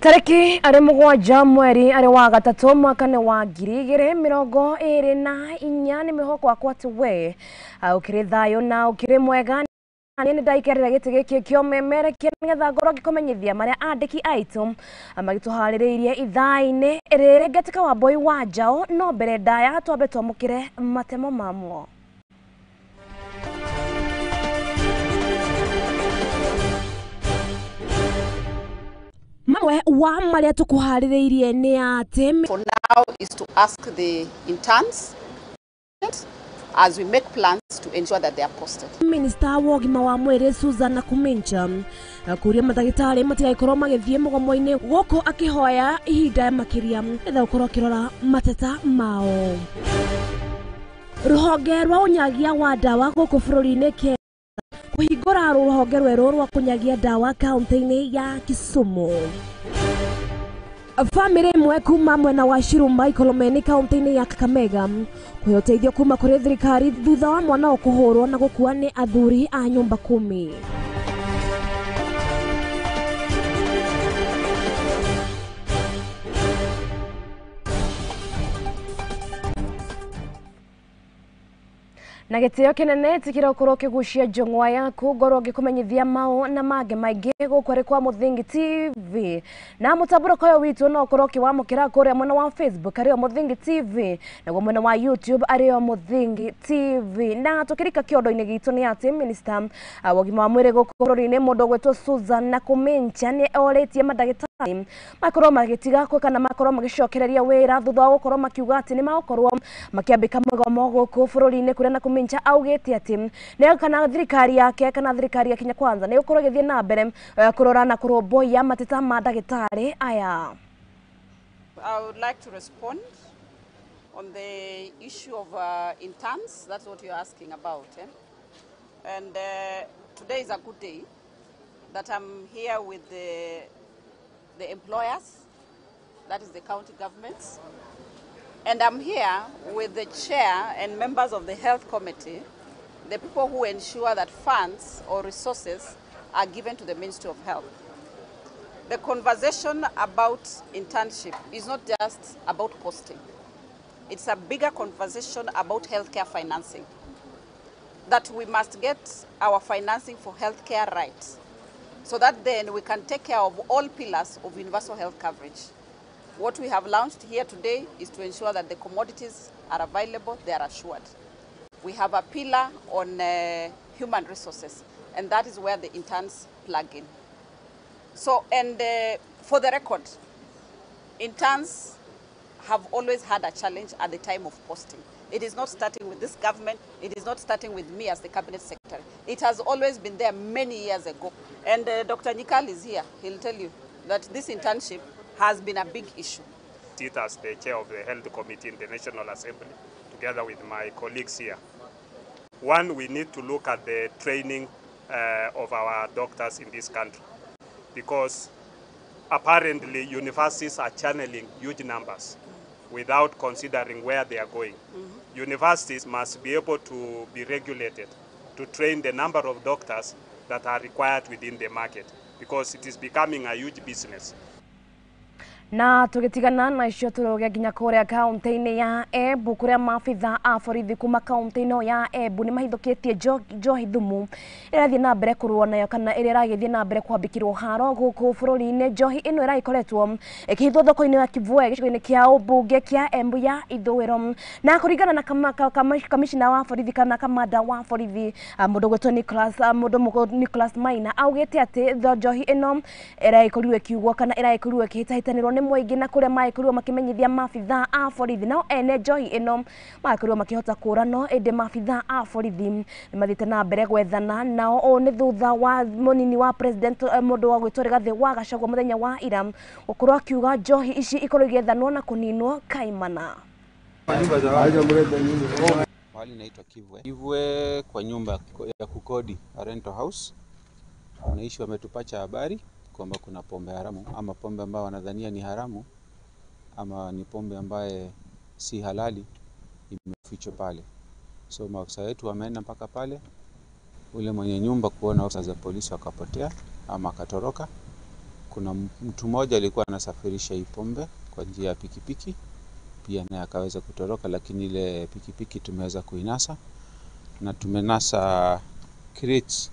Tariki ari mugwanja mweri ari wa gatatu mwaka ni wa 2024 ni mihoko wakwa ati we ukiri thayo na ukiri mwega ni ndaikerera giti giki kio memerekia nigetha ngorwo ngikumenyithia maria andiki aitu magituhaririirie ithaa-ini riri ngatika wa Mbui wa Njau no mbere ndaya twambe twamukire matemo mamwo. Mamwe wa maria tukuhaririirie ni ati for now is to ask the interns as we make plans to ensure that they are posted. Minister wa ũgima wa mwĩrĩ Susan Nakhumicha kũria mandagĩtarĩ matigaikorwo magĩthiĩ mũgomo-inĩ gũkũ akĩhoya ihinda makĩria nĩgetha gũkorwo akĩrora mateta mao. Rũhonge rwa ũnyagia wa ndawa gũkũ bũrũri-inĩ Kenya kũhingũra rũhonge rwerũ rwa kũnyagia ndawa kaunti-inĩ ya Kisumu. Famĩlĩ ĩmwe kuma mwena wa Shiruma Ikolomeni kaunti-inĩ ya Kakamega kũheo ũteithio kuma kũrĩ thirikari thutha wa mwana kũhũrwo na gũkua nĩ athuri a nyũmba 10. Na gĩtĩo kĩnene tikira ũkorwo ũkĩgucia njũng'wa yaku ngorwo ngĩkũmenyithia mao na mangĩ maingĩ gũkũ arĩ kwa Mũthingi TV na mũtambũrũko ũyũ witũ no ũkorwo ũkĩwamũkĩra kũrĩa mwena wa Facebook arĩ o Mũthingi TV naguo mwena wa YouTube arĩ o Mũthingi TV. Na tũkĩrika kĩondo-inĩ gitũ nĩ atĩ minister wa ũgima wa mwĩrĩ gũkũ bũrũri-inĩ mũndũ ũgwĩtwo Susan Nakhumicha nĩ orĩtie mandagĩtarĩ makorwo magĩtiga kana makorwo magĩcokereria wĩra thutha wa gũkorwo makiuga atĩ nĩ magũkorwo makĩambĩka mũgomo gũkũ bũrũri-inĩ kũrĩa Nakhumicha augĩte atĩ nĩ kana thirikari yake kana thirikari ya Kenya Kwanza nĩ gũkorwo ĩgĩthiĩ na mbere kũrora na kũrũmbũiya mateta ma ndagĩtarĩ aya. I would like to respond on the issue of interns. That's what you're asking about. Eh? And today is a good day that I'm here with the employers, that is the county governments. And I'm here with the chair and members of the health committee, the people who ensure that funds or resources are given to the Ministry of Health. The conversation about internship is not just about posting. It's a bigger conversation about healthcare financing, that we must get our financing for healthcare right, so that then we can take care of all pillars of universal health coverage. What we have launched here today is to ensure that the commodities are available, they are assured. We have a pillar on human resources, and that is where the interns plug in. So, and for the record, interns have always had a challenge at the time of posting. It is not starting with this government, it is not starting with me as the cabinet secretary. It has always been there many years ago. And Dr. Nyikal is here, he'll tell you that this internship has been a big issue. It as the chair of the health committee in the National Assembly, together with my colleagues here. One, we need to look at the training of our doctors in this country, because apparently universities are channeling huge numbers without considering where they are going. Mm-hmm. Universities must be able to be regulated to train the number of doctors that are required within the market, because it is becoming a huge business. Na tugitigana na icio turuge nginya kuria kaunti-inĩ ya Embu kuria maabitha a borithi kuma kaunti ĩno ya Embu nĩ mahithũkĩtie njohi thumu ĩrathiĩ na mbere kũrũo nayo kana ĩrĩa ĩragĩthiĩ na mbere kwambĩkĩrwo haro gũkũ bũrũri-inĩ. Njohi ĩno ĩragĩkoretwo ĩkĩhithwo thoko-inĩ ya Kivue gĩcigo-inĩ kĩa ũmbunge kĩa Embu ya ithũĩro. Na kũringana na kamishina wa borithi kana kamanda wa borithi mũndũ ũgwĩtwo Nicholas mũndũ Nicholas Maina augĩte atĩ njohi ĩno ĩragĩkorirwo ĩkiugwo kana ĩragĩkorirwo ĩkĩhĩtahĩtanĩrwo nĩ mũingĩ na kũrĩa magĩkorirwo makĩmenyithia maabitha a borithi nao ene njohi ĩno magĩkorirwo makĩhota kũra no ĩndĩ maabitha a borithi nĩ mathiĩte na mbere gwethana nao. Ũũ nĩ thutha wa mũnini wa president mũndũ wa gwĩtwo Rigathĩ wa Gachagua mũthenya wa ira gũkorwo akiuga njohi ici ikorwo igĩethanwo na kũninwo kaimana. Mahali inaitwa Kivwe. Kivwe kwa nyumba ya kukodi, a rental house. Wanaishi wametupacha habari kwamba kuna pombe haramu ama pombe ambayo wanadhania ni haramu ama ni pombe ambaye si halali imefichwa pale. So maafisa wetu wameenda mpaka pale, ule mwenye nyumba kuona ofisa za polisi wakapotea ama akatoroka. Kuna mtu mmoja alikuwa anasafirisha hii pombe kwa njia ya pikipiki, pia naye akaweza kutoroka, lakini ile pikipiki tumeweza kuinasa na tumenasa crates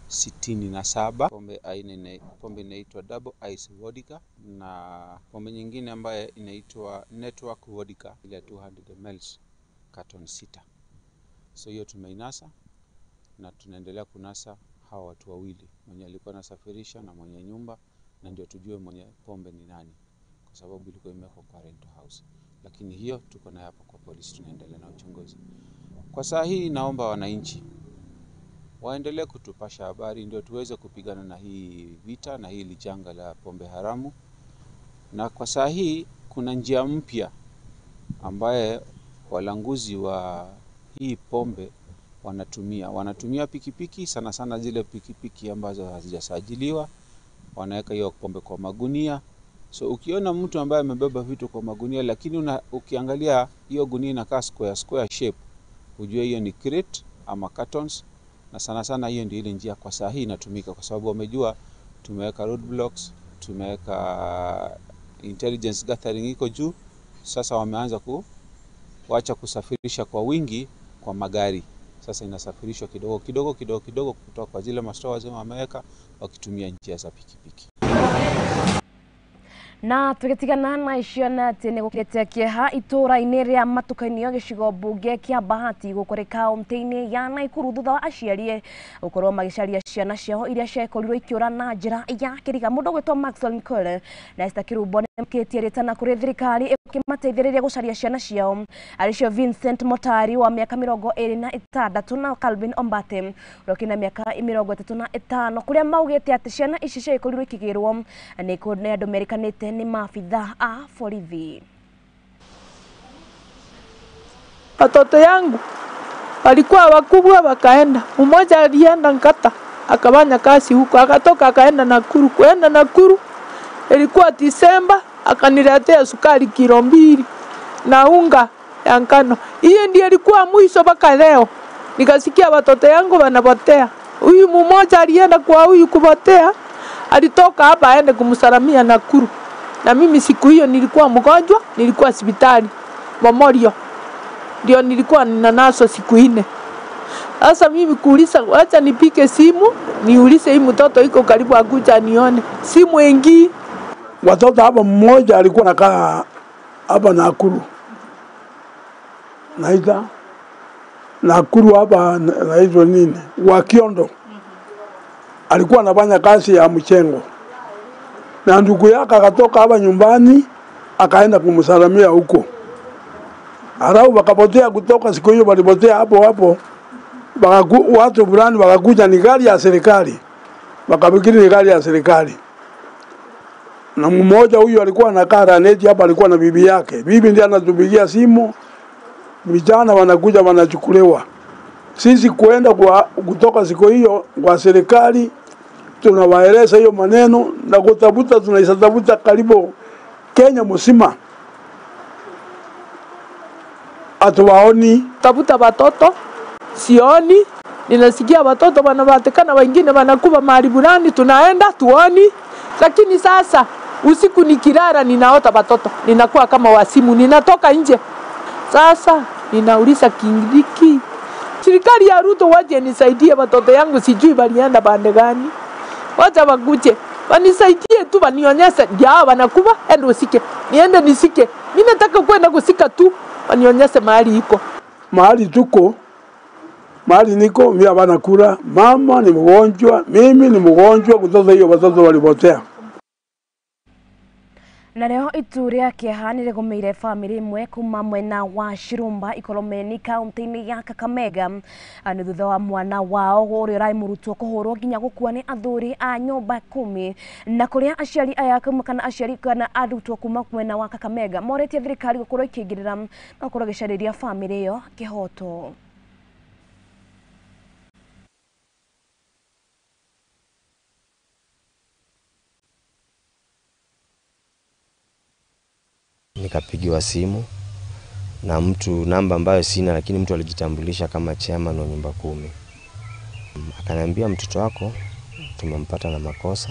67 pombe aina pombe inaitwa Double Ice Vodka na pombe nyingine ambayo inaitwa Network Vodka ile 200 ml carton 6. So hiyo tumeinasa na tunaendelea kunasa hawa watu wawili, mwenye alikuwa anasafirisha na mwenye nyumba, na ndio tujue mwenye pombe ni nani, kwa sababu ilikuwa imewekwa kwa rental house. Lakini hiyo tuko nayo hapa kwa polisi, tunaendelea na uchunguzi. Kwa saa hii naomba wananchi waendelee kutupasha habari ndio tuweze kupigana na hii vita na hili janga la pombe haramu. Na kwa saa hii kuna njia mpya ambaye walanguzi wa hii pombe wanatumia. Wanatumia pikipiki, sana sana zile pikipiki ambazo hazijasajiliwa, wanaweka hiyo pombe kwa magunia. So ukiona mtu ambaye amebeba vitu kwa magunia, lakini ukiangalia hiyo gunia inakaa square square shape, ujue hiyo ni crate ama cartons. Na sana sana hiyo ndio ile njia kwa saa hii inatumika, kwa sababu wamejua tumeweka roadblocks, tumeweka intelligence gathering iko juu. Sasa wameanza kuacha kusafirisha kwa wingi kwa magari. Sasa inasafirishwa kidogo kidogo kidogo kidogo kutoka kwa zile mastores wameweka, wakitumia njia za pikipiki. Na tugitigana na icio na atĩ nĩ gũkĩrĩte kĩeha itũũra-inĩ rĩa Matukainio gĩcigo mbunge kĩa Bahati gũkũrĩ kaunti-inĩ ya Naikuru thutha wa aciari gũkorwo magĩcaria ciana ciao iria ciakorirwo ikĩũra na njĩra ya kĩriga. Mũndũ ũgwĩtwo Maxwell Nkole na Esther Kĩrumbo nĩmekĩtie rĩtana kũrĩ thirikari ĩkĩmateithĩrĩria gũcaria ciana ciao arĩcio Vincent Motari wa mĩaka 26 na Calvin Ombate ũrĩa ũkĩrĩ na mĩaka 35 kũrĩa maugĩte atĩ ciana ici ciakorirwo ikĩgĩrwo nĩ andũ merĩkanĩte ni maafisa a borithi. Watoto yangu walikuwa wakubwa wakaenda. Mmoja alienda Nkata akafanya kazi huko, akatoka akaenda Nakuru. Kuenda Nakuru ilikuwa Disemba, akaniletea sukari kilo 2 na unga ya ngano. Hiyo ndiyo ilikuwa mwisho mpaka leo. Nikasikia watoto yangu wanapotea. Huyu mmoja alienda kwa huyu kupotea, alitoka hapa aende kumsalamia Nakuru. Na mimi siku hiyo nilikuwa mgonjwa, nilikuwa hospitali Memorial. Ndio nilikuwa ninanaso siku 4. Sasa mimi kuuliza, acha nipike simu, niulize hii mtoto iko karibu akuja nione. Simu ingi. Watoto hapa mmoja alikuwa nakaa hapa Nakuru. Naita Nakuru hapa naitwa nini? Wa Kiondo. Alikuwa anafanya kazi ya mchengo. Na ndugu yake akatoka hapa nyumbani akaenda kumsalamia huko. Halafu wakapotea kutoka siku hiyo, walipotea hapo hapo. Watu fulani wakakuja, ni gari ya serikali. Wakafikiri ni gari ya serikali. Na mmoja huyu alikuwa anakaa Raneti hapa, alikuwa na bibi yake. Bibi ndiye anatupigia simu, vijana wanakuja wanachukuliwa. Sisi kuenda kwa kutoka siku hiyo kwa serikali tunawaeleza hiyo maneno na kutafuta, tunaisatafuta karibu Kenya mzima. Hatuwaoni. Tafuta watoto sioni, ninasikia watoto wanapatikana, wengine wanakuwa mahali fulani, tunaenda tuoni. Lakini sasa usiku nikilala ninaota watoto, ninakuwa kama wasimu, ninatoka nje. Sasa ninauliza Kindiki, serikali ya Ruto waje nisaidie watoto yangu, sijui walienda pande gani. Wacha wakuje wanisaidie tu, wanionyeshe ndio wanakuwa, ende usike, niende nisike. Mimi nataka kwenda kusika tu, wanionyeshe mahali iko. Mahali tuko, mahali niko, mimi hapana kula, mama ni mgonjwa, mimi ni mgonjwa, kutoka hiyo watoto walipotea. Na leo itu rĩa kĩeha nĩ rĩgũmĩire bamĩrĩ ĩmwe kuma mwena wa Shirumba Ikolomeni kaunti-inĩ ya Kakamega nĩ thutha wa mwana wao ũrĩa ũrarĩ mũrutwo kũhũrwo nginya gũkua nĩ athuri a nyũmba 10 na kũrĩa aciari aya kana aciari kana arutwo kuma mwena wa Kakamega morĩtie thirikari gũkorwo ĩkĩingĩrĩra na gũkorwo ĩgĩcarĩria bamĩrĩ ĩyo kĩhoto. Nikapigiwa simu na mtu, namba ambayo sina, lakini mtu alijitambulisha kama chairman wa nyumba 10. Akaniambia mtoto wako tumempata na makosa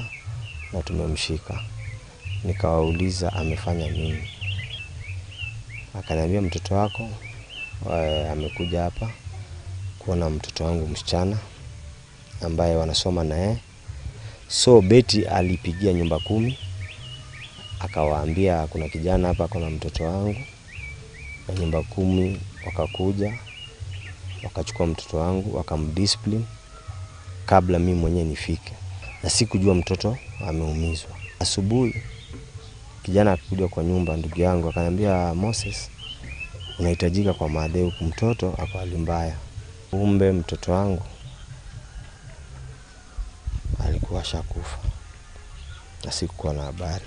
na tumemshika. Nikawauliza amefanya nini. Akaniambia mtoto wako amekuja hapa kuona mtoto wangu msichana ambaye wanasoma na yeye. So Betty alipigia nyumba 10 akawaambia kuna kijana hapa kuna mtoto wangu. Na nyumba 10 wakakuja wakachukua mtoto wangu wakamdiscipline kabla mimi mwenyewe nifike. Na sikujua mtoto ameumizwa. Asubuhi kijana akakuja kwa nyumba, ndugu yangu akaniambia Moses unahitajika kwa madhe huku, mtoto ako hali mbaya. Kumbe mtoto wangu alikuwa ashakufa na sikuwa na habari.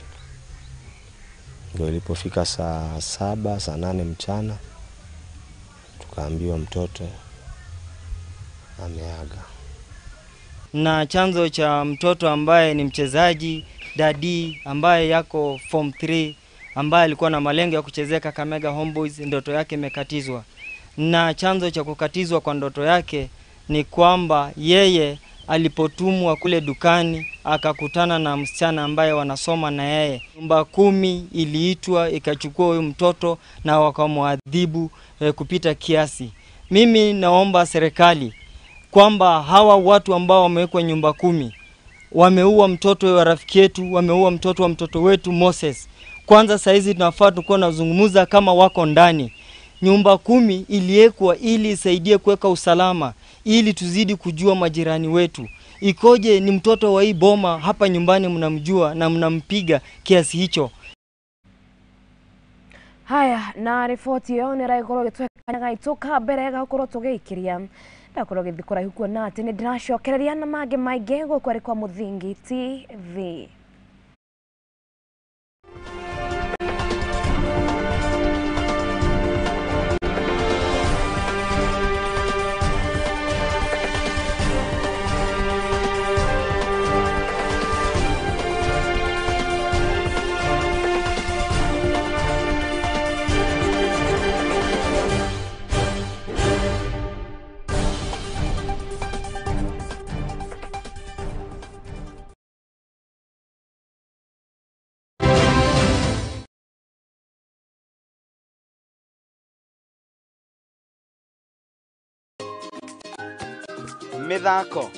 Ndio ilipofika saa 7, saa 8 mchana tukaambiwa mtoto ameaga. Na chanzo cha mtoto ambaye ni mchezaji Dadi ambaye yako form 3 ambaye alikuwa na malengo ya kuchezea Kakamega Homeboys, ndoto yake imekatizwa. Na chanzo cha kukatizwa kwa ndoto yake ni kwamba yeye alipotumwa kule dukani akakutana na msichana ambaye wanasoma na yeye. Nyumba 10 iliitwa ikachukua huyu mtoto na wakamwadhibu kupita kiasi. Mimi naomba serikali kwamba hawa watu ambao wamewekwa nyumba 10 wameua mtoto wa rafiki yetu, wameua mtoto wa mtoto wetu Moses. Kwanza saizi tunafaa tukuwa nazungumza kama wako ndani. Nyumba 10 iliwekwa ili isaidie kuweka usalama, ili tuzidi kujua majirani wetu. Ikoje ni mtoto wa hii boma hapa nyumbani mnamjua na mnampiga kiasi hicho? Haya, na ripoti yo nä ĩragĩkorwo ĩgĩtũhe gaitũ ka mbere ga gũkorwo tũgĩikĩria ndakorwo gĩthiĩ kũraihu kuona atĩ nĩ ndĩracokereria na mangĩ maingĩ gũkũ arĩ kwa Mũthingi TV. Mithako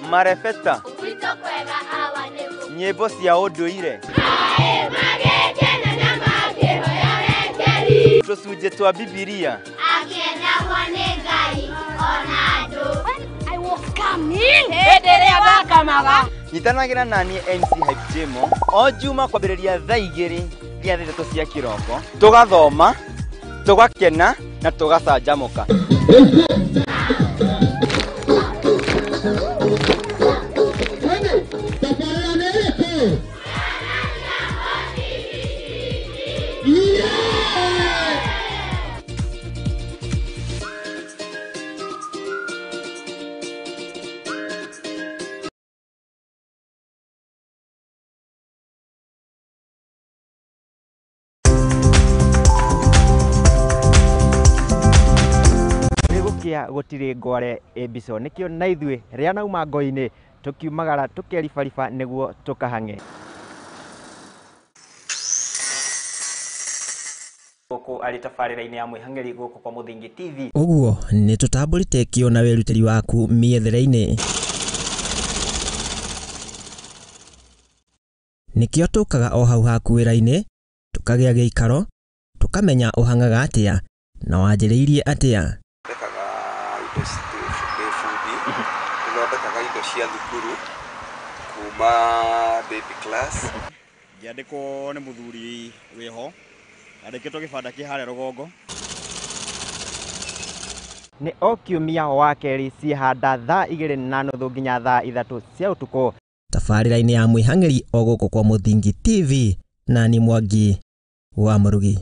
marebeta nyĩmbo cia ũndũire tũcunjĩ twa Bibilia. Nyitanagĩra naniĩ MC Hype Jemo o Juma kwambĩrĩria thaa 2 nginya thaa 3 cia kĩroko, tũgathoma, tũgakena na tũgacanjamũka. Gutire ngware mbico nikio na ithuĩ rĩa nauma ngo-inĩ tukiumagara tukeribariba nĩguo tukahang'e gũkũ arĩ tabarĩra-inĩ ya mwĩhang'eri gũkũ kwa Mũthingi TV. Ũguo nĩ tũtambũrĩte kĩo na wĩrutĩri waku mĩethere-inĩ, nĩkĩo tũkaga o hau haku wĩra-inĩ tũkagĩa gĩikaro tũkamenya ũhang'aga atĩa na wanjĩrĩirie atĩa. Thondekaga indo cia thukuru kuma baby class. Ngĩandĩkwo nĩ mũthuri wĩho andĩkĩtwo gĩbanda kĩ harĩa rũgongo. Nĩ o kiumia wa kerĩ ciĩhanda thaa 2:30 nginya thaa 3 cia ũtukũ. Tabarĩra-inĩ ya mwĩhang'eri o gũkũ kwa Mũthingi TV na ni Mwangi wa Mũrugi.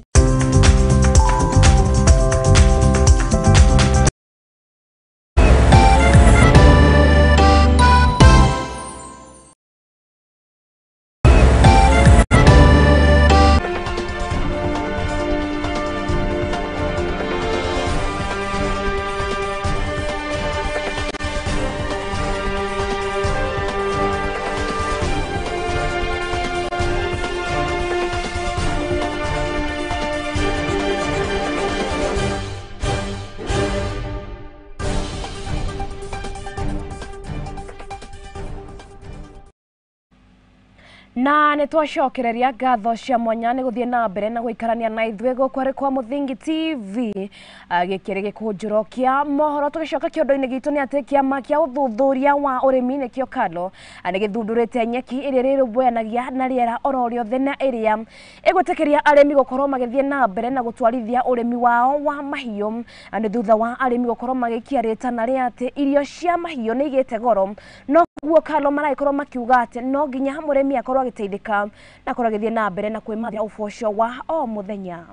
Na nĩ twacokereria ngatho cia mwanya nĩ gũthiĩ na mbere na gũikarania na ithuĩ gũkũ arĩ kwa Mũthingi TV. Gĩkĩ rĩ gĩkũnjũro kĩa mohoro. Tũgĩcoka kĩondo-inĩ gitũ nĩ atĩ kĩama kĩa ũthuthuria wa ũrĩmi nĩkĩo KALRO nĩ gĩthundũrĩte nyeki ĩrĩa ĩrũmbũyanagia na rĩera oro rĩothe na ĩrĩa ĩgwĩtĩkĩria arĩmi gũkorwo magĩthiĩ na mbere na gũtwarithia ũrĩmi wao wa mahiũ. Nĩ thutha wa arĩmi gũkorwo magĩikia rĩtana rĩa atĩ irio cia mahiũ nĩ igĩte goro, noguo KALRO maragĩkorwo makiuga atĩ no nginya mũrĩmi akorwo agĩteithĩka na akorwo agĩthiĩ na mbere na kwĩmathĩra ũboco wa o mũthenya.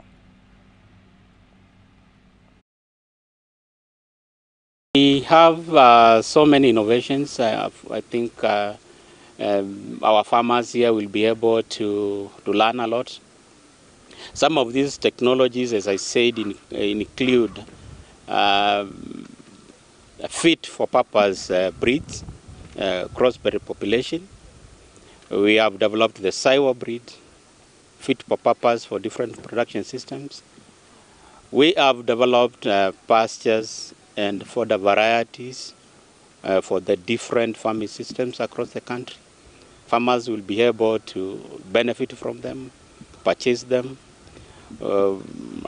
We have so many innovations. I think our farmers here will be able to learn a lot. Some of these technologies, as I said, include fit for purpose breeds, crossbred population. We have developed the Saiwa breed, fit for purpose for different production systems. We have developed pastures and fodder varieties for the different farming systems across the country. Farmers will be able to benefit from them, purchase them.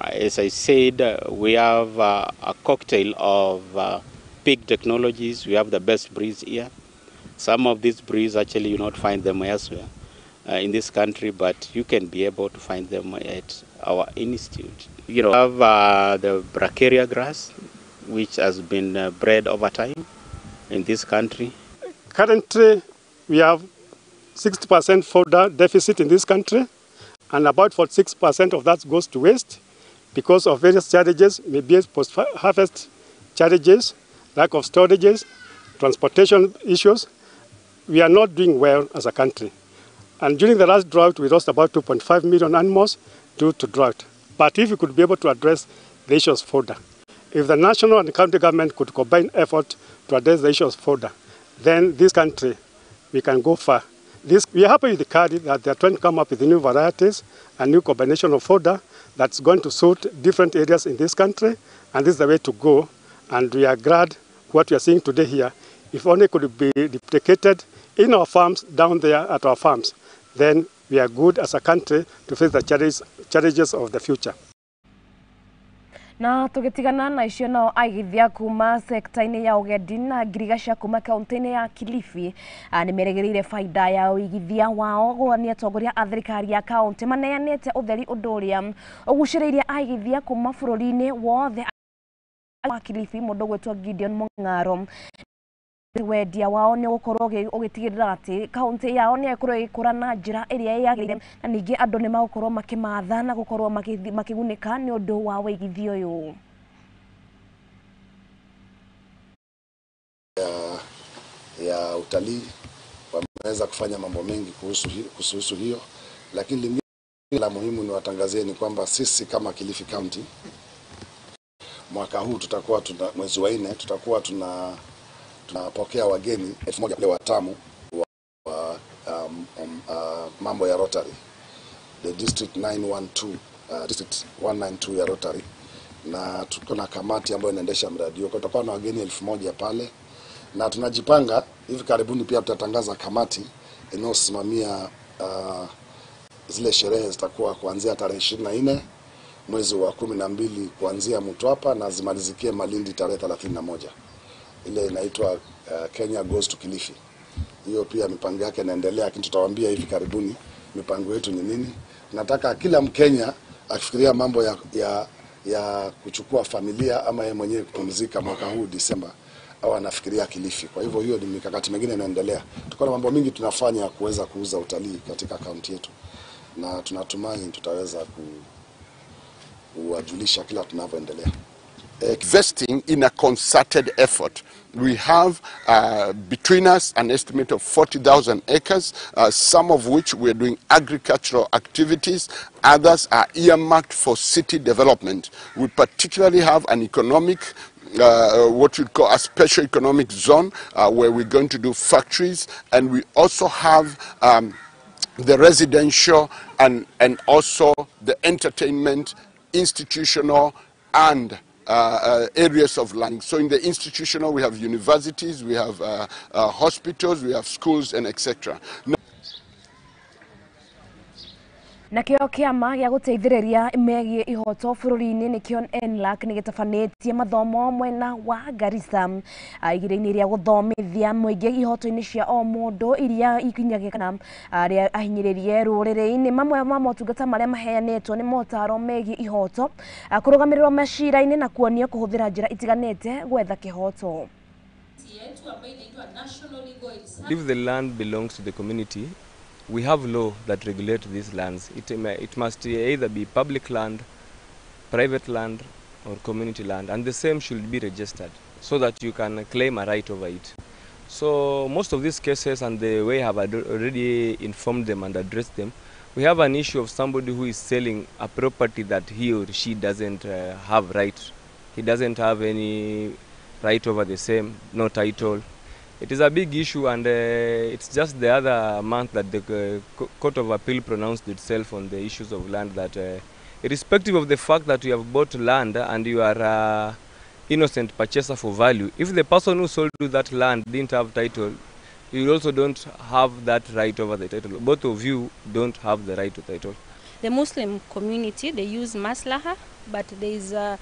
As I said, we have a cocktail of pig technologies. We have the best breeds here. Some of these breeds, actually, you not find them elsewhere in this country, but you can be able to find them at our institute. You know, we have the Brachiaria grass, which has been bred over time in this country. Currently, we have 60% fodder deficit in this country, and about 46% of that goes to waste because of various challenges, maybe post-harvest challenges, lack of storages, transportation issues. We are not doing well as a country. And during the last drought, we lost about 2.5 million animals due to drought. But if we could be able to address the issues fodder, if the national and county government could combine effort to address the issues fodder, then this country, we can go far. We are happy with the KARI that they are trying to come up with new varieties and new combination of fodder that's going to suit different areas in this country, and this is the way to go. And we are glad what we are seeing today here. If only it could be duplicated in our farms, down there at our farms, then we are good as a country to face the challenges of the future. Na tugitigana na icio nao aigithia kuma sekta-inĩ ya ũgendi na ngirigaca kuma kaunti-inĩ ya Kilifi nĩ meregereire faida ya ũigithia wao nĩ atongoria a thirikari ya kaunti maneanĩte ũtheri ũndũ ũrĩa ũgucĩrĩirie aigithia kuma bũrũri-inĩ wothe wa Kilifi mũndũ gwĩtwo Gideon Mung'aro. Wendia wao nĩ ũgũkorwo ũgĩtigĩrĩra atĩ kaunti yao nĩ ĩkorwo ĩgĩkũra na njĩra ĩrĩa yagĩrĩire na ningĩ andũ nĩ magũkorwo makĩmatha na gũkorwo makĩgunĩka nĩ ũndũ wa wĩigithia ũyũ. Ya utalii wameweza kufanya mambo mengi kuhusu hiyo, lakini lingine la muhimu ni watangazie ni kwamba sisi kama Kilifi County mwaka huu tutakuwa mwezi wa 4 tutakuwa tunapokea wageni 1000 kule Watamu wa mambo ya Rotary, the district 912 district 192 ya Rotary, na tuko na kamati ambayo inaendesha mradi huo. Tutakuwa na wageni 1000 pale, na tunajipanga hivi karibuni pia tutatangaza kamati inayosimamia zile sherehe zitakuwa kuanzia tarehe 24 mwezi wa 12 kuanzia Mtwapa na zimalizikie Malindi tarehe 31. Ile inaitwa Kenya Goes to Kilifi. Hiyo pia mipango yake inaendelea, lakini tutawaambia hivi karibuni mipango yetu ni nini. Nataka kila Mkenya akifikiria mambo ya kuchukua familia ama yeye mwenyewe kupumzika mwaka huu Disemba, au anafikiria Kilifi. Kwa hivyo hiyo ni mikakati mingine inaendelea. Tuko na mambo mingi tunafanya kuweza kuuza utalii katika kaunti yetu, na tunatumai tutaweza kuwajulisha kila tunavyoendelea. Investing in a concerted effort. We have between us an estimate of 40,000 acres, some of which we are doing agricultural activities, others are earmarked for city development. We particularly have an economic, what you'd call a special economic zone, where we're going to do factories, and we also have the residential and also the entertainment, institutional, and areas of land. So in the institutional, we have universities, we have hospitals, we have schools, and etc. Nakĩo kĩama gĩa gũteithĩrĩria megiĩ ihoto bũrũri-inĩ nĩkĩo NLAC nĩ gĩtabanĩtie mathomo mwena wa Garissa igeria-inĩ rĩa gũthomithia mũingĩ ihoto-inĩ cia o mũndũ iria ikinyagia kana arĩa ahinyĩrĩrie rũrĩrĩ-inĩ. Mamwe ma motungata marĩa maheanĩtwo nĩ motaro megiĩ ihoto, kũrũgamĩrĩrwo macira-inĩ na kuonio kũhũthĩra njĩra itiganĩte gwetha kĩhoto. If the land belongs to the community, we have law that regulate these lands. It must either be public land, private land, or community land, and the same should be registered so that you can claim a right over it. So most of these cases, and the way I have already informed them and addressed them, we have an issue of somebody who is selling a property that he or she doesn't have right. He doesn't have any right over the same, no title. It is a big issue, and it's just the other month that the Court of Appeal pronounced itself on the issues of land, that irrespective of the fact that you have bought land and you are innocent purchaser for value, if the person who sold you that land didn't have title, you also don't have that right over the title. Both of you don't have the right to title. The Muslim community, they use maslaha, but there is a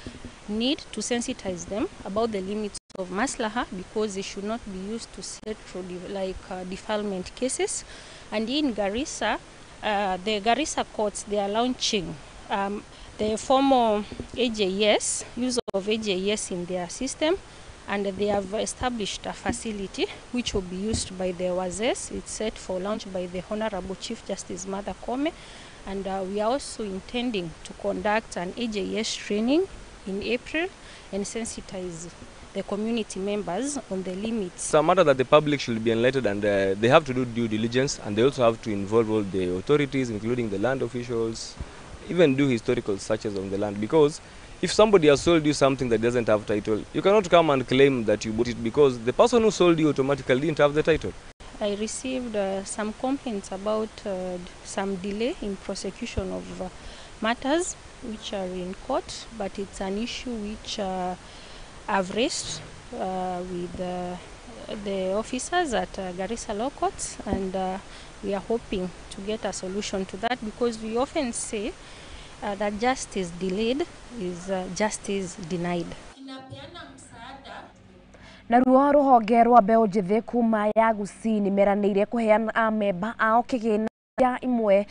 need to sensitize them about the limits of maslaha, because it should not be used to settle like defilement cases. And in Garissa, the Garissa courts, they are launching the formal AJS, use of AJS in their system, and they have established a facility which will be used by the WAZES. It's set for launch by the Honorable Chief Justice Martha Koome, and we are also intending to conduct an AJS training in April and sensitize the community members on the limits. It's a matter that the public should be enlightened, and they have to do due diligence, and they also have to involve all the authorities, including the land officials, even do historical searches on the land, because if somebody has sold you something that doesn't have title, you cannot come and claim that you bought it, because the person who sold you automatically didn't have the title. I received some complaints about some delay in prosecution of matters which are in court, but it's an issue which I've raised with the officers at Garissa Law Courts, and we are hoping to get a solution to that, because we often say that justice delayed is justice denied. Naruo ruhonge rwa mbeũ njĩthĩ kuma ya Gusii nĩmeranĩire kũheana amemba ao kĩgĩna ya imwe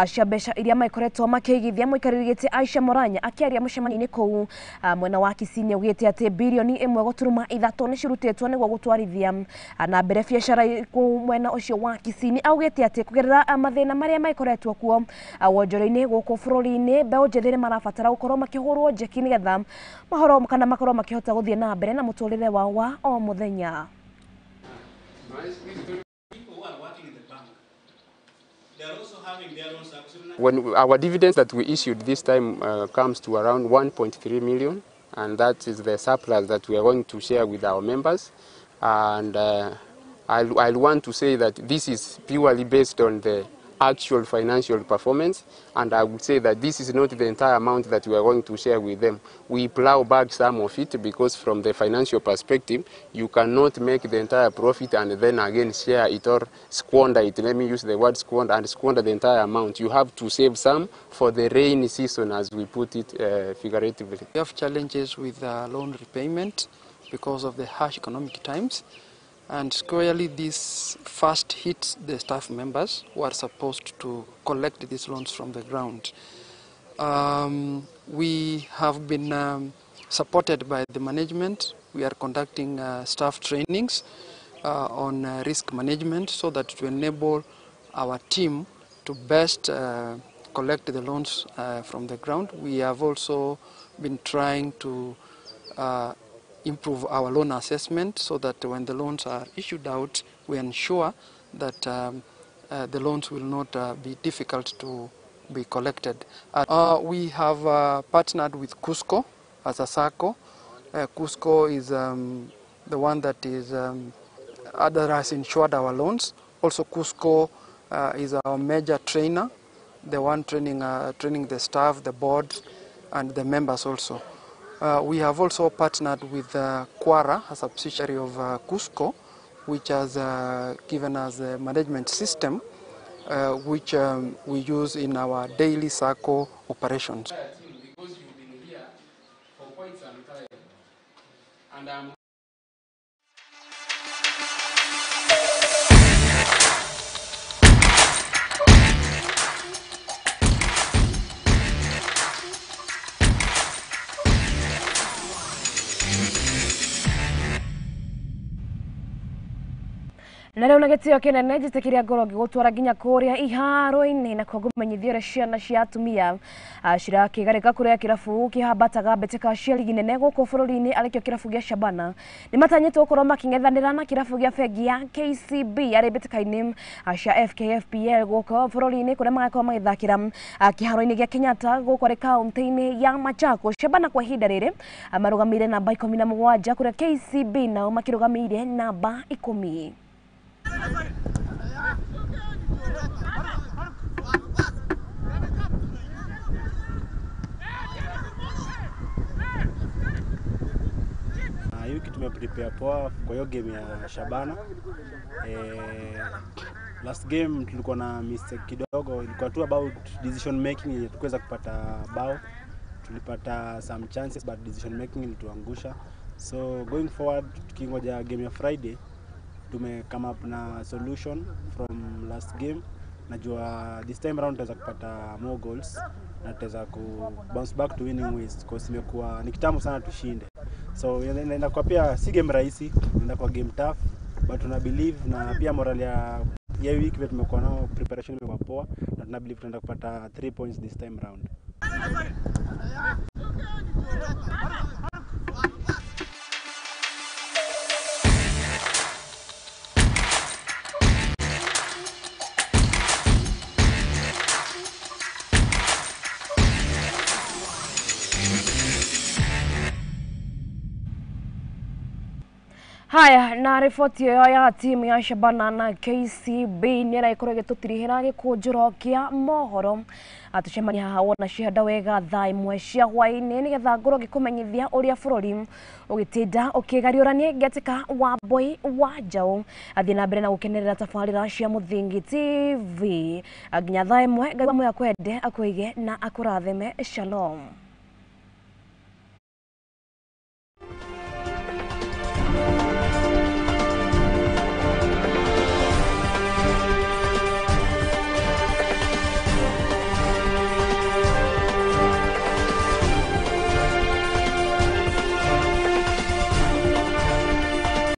cia mbeca iria maikoretwo makĩigithia. Mũikarĩri gĩtĩ Aisha Moranya akĩaria mũcemanio-inĩ kũu mwena wa Kisii nĩaugĩte atĩ birioni 1.3 nĩcirutĩtwo nĩguo gũtwarithia na mbere biacara kũu mwena ũcio wa Kisii. Nĩaugĩte atĩ kũgerera mathĩna marĩa maikoretwo kuo wonjoria-inĩ gũkũ bũrũri-inĩ, mbeũ njĩthĩ nĩmarabatara gũkorwo makĩhũrwo njeki nĩgetha mahoro kana makorwo makĩhota gũthiĩ na mbere na mũtũrĩre wao wa o mũthenya. When our dividends that we issued this time comes to around 1.3 million, and that is the surplus that we are going to share with our members. And I'll want to say that this is purely based on the actual financial performance, and I would say that this is not the entire amount that we are going to share with them. We plow back some of it, because from the financial perspective, you cannot make the entire profit and then again share it or squander it. Let me use the word squander, and squander the entire amount. You have to save some for the rainy season, as we put it figuratively. We have challenges with loan repayment because of the harsh economic times. And squarely this first hits the staff members who are supposed to collect these loans from the ground. We have been supported by the management. We are conducting staff trainings on risk management, so that to enable our team to best collect the loans from the ground. We have also been trying to improve our loan assessment, so that when the loans are issued out, we ensure that the loans will not be difficult to be collected. We have partnered with KUSCCO as a SACCO. KUSCCO is the one that is that has insured our loans. Also, KUSCCO is our major trainer, the one training the staff, the board, and the members also. We have also partnered with Kwara, a subsidiary of KUSCCO, which has given us a management system which we use in our daily SACCO operations. Because you've been here for quite some time, and I'm Na rĩu na gĩtĩo kĩnene njĩtĩkĩria ngorwo ngĩgũtwara nginya kũrĩa iharo-inĩ na kuo ngũmenyithia ũrĩa ciana cia atumia cirakĩgarĩka kũrĩa kĩrabu kĩhambataga mbĩtĩka cia rigi nene gũkũ bũrũri-inĩ arĩkĩo kĩrabu gĩa Shabana nĩ matanyĩtwo gũkorwo makĩng'ethanĩra na kĩrabu gĩa bengi ya KCB arĩ mbĩtĩka-inĩ cia FKFPL gũkũ bũrũri-inĩ kũrĩa magakorwo magĩthakĩra kĩharo-inĩ gĩa Kenyatta gũkũ arĩ kaũntĩ-inĩ ya Machakos. Shabana kwa ihinda rĩrĩ marũgamĩire namba 17 kũrĩa KCB nao makĩrũgamĩire namba 10. Hii wiki tumeprepare poa kwa hiyo game ya Shabana. Last game tulikuwa na mistake kidogo, ilikuwa tu about decision making yenye tukuweza kupata bao. Tulipata some chances but decision making ilituangusha. So going forward tukingoja game ya Friday tume come up na solution from last game. Najua this time round tutaweza kupata more goals na tutaweza ku bounce back to winning ways because imekuwa ni kitambo sana tushinde. So inaenda kwa pia si game rahisi, inaenda kwa game tough, but tuna believe na pia morale ya week vile tumekuwa nao, preparation imekuwa poa na tuna believe tunaenda kupata 3 points this time round. Haya, na riboti ĩyo ya timu ya Shabana na KCB nĩ ĩragĩkorwo ĩgĩtũtirihĩra gĩkũnjũro kĩa mohoro. Tũcemania haha wona cihanda wega thaa 1 cia hwaĩ-inĩ nĩgetha ngorwo ngĩkũmenyithia ũrĩa bũrũri ũgĩtinda ũkĩgariũrania ngĩatĩka wa Mboi wa Njaũ. Athiĩ na mbere na gũkenerera tabarĩra cia Mũthingi TV nginya thaa 1. Ngai wa muoyo akwende, akũige na akũrathime. Shalom.